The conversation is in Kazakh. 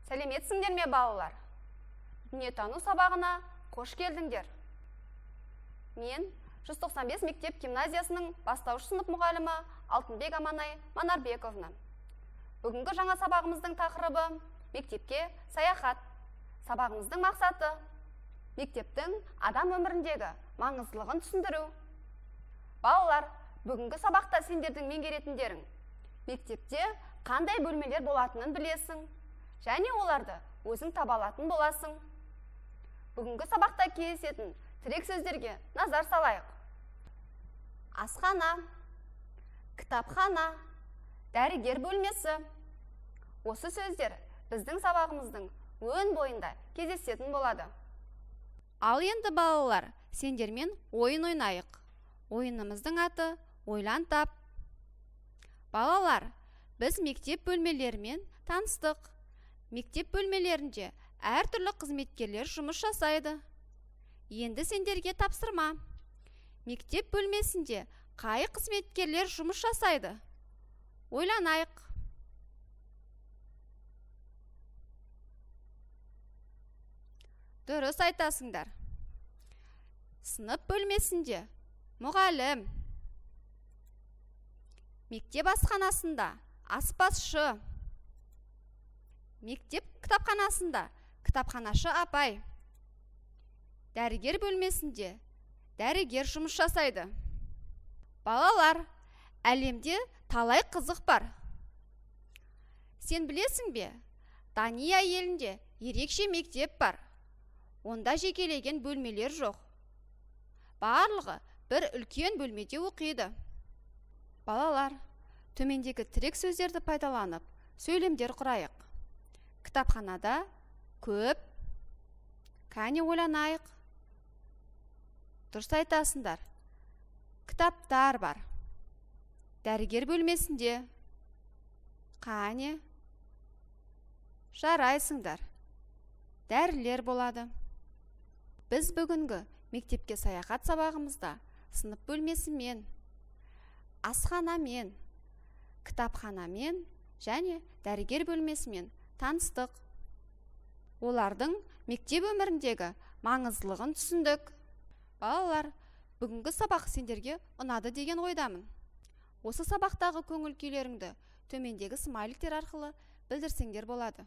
Сәлеметсіңдер ме, балалар? Дүниетану сабағына қош келдіңдер. Мен 195 мектеп гимназиясының бастауыш сынып мұғалімі Алтынбек Аманай Манарбековна. Бүгінгі жаңа сабағымыздың тақырыбы мектепке саяхат. Сабағымыздың мақсаты мектептің адам өміріндегі маңыздылығын түсіндіру. Балалар, бүгінгі сабақта сендердің меңгеретіндерің мектепте қандай бөлмелер болатынын білесің және оларды өзің таба алатын боласың. Бүгінгі сабақта кездесетін тірек сөздерге назар салайық. Асхана, кітапхана, дәрігер бөлмесі. Осы сөздер біздің сабағымыздың өн бойында кездесетін болады. Ал енді балалар, сендермен ойын ойнайық. Ойынымыздың аты ойлан тап. Балалар, біз мектеп бөлмелерімен таныстық. Мектеп бөлмелерінде әртүрлі қызметкерлер жұмыс жасайды. Енді сендерге тапсырма. Мектеп бөлмесінде қай қызметкерлер жұмыс жасайды? Ойланайық. Дұрыс айтасыңдар. Сынып бөлмесінде мұғалім, мектеп асханасында аспазшы, мектеп кітапханасында кітапханашы апай, дәрігер бөлмесінде дәрігер жұмыс жасайды. Балалар, әлемде талай қызық бар. Сен білесің бе, Дания елінде ерекше мектеп бар. Онда жекелеген бөлмелер жоқ. Барлығы бір үлкен бөлмеде оқиды. Балалар, төмендегі тірек сөздерді пайдаланып, сөйлемдер құрайық. Кітапханада көп, кәне ойланайық. Дұрыс айтасыңдар. Кітаптар бар. Дәрігер бөлмесінде қане жарайсыңдар. Дәрілер болады. Біз бүгінгі мектепке саяхат сабағымызда сынып бөлмесімен, асханамен, кітапханамен және дәрігер бөлмесімен таныстық. Олардың мектеп өміріндегі маңыздылығын түсіндік. Балалар, бүгінгі сабақ сендерге ұнады деген ойдамын. Осы сабақтағы көңіл күйлеріңді төмендегі смайликтер арқылы білдірсеңдер болады.